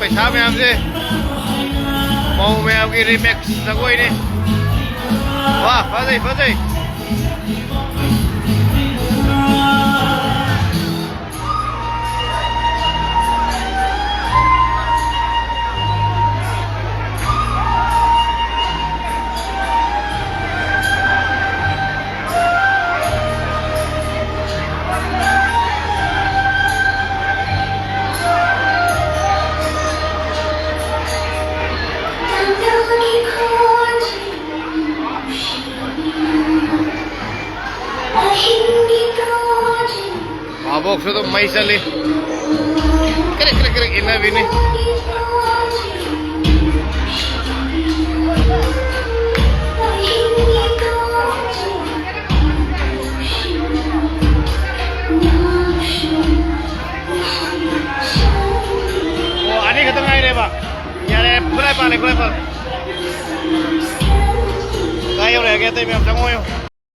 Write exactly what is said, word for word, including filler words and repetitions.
ꯄꯩꯁꯥ ꯃꯌꯥꯝꯁꯦ ꯃꯧ ꯃꯌꯥꯝꯒꯤ ꯔꯤꯃꯦꯛꯁ ꯖꯒꯣꯏꯅꯤ꯫ ꯋꯥ, ꯐꯖꯩ, ꯐꯖꯩ꯫ ꯃꯥꯕꯣꯛꯁꯨ ꯑꯗꯨꯝ ꯃꯩ ꯆꯠꯂꯤ꯫ ꯀ꯭ꯔꯤꯛ ꯀ꯭ꯔꯤꯛ ꯀ꯭ꯔꯤꯛ ꯏꯟꯅꯕꯤꯅꯤ꯫ ꯑꯣ, ꯑꯅꯤ ꯈꯛꯇ ꯉꯥꯏꯔꯦꯕ꯫ ꯌꯥꯔꯦ, ꯈꯨꯠꯂꯥꯏ ꯄꯥꯜꯂꯦ, ꯈꯨꯠꯂꯥꯏ ꯄꯥꯜꯂꯦ꯫ ꯀꯥꯏ ꯌꯧꯔꯛꯑꯒꯦ? ꯑꯇꯩ ꯃꯌꯥꯝ ꯆꯪꯉꯣ꯫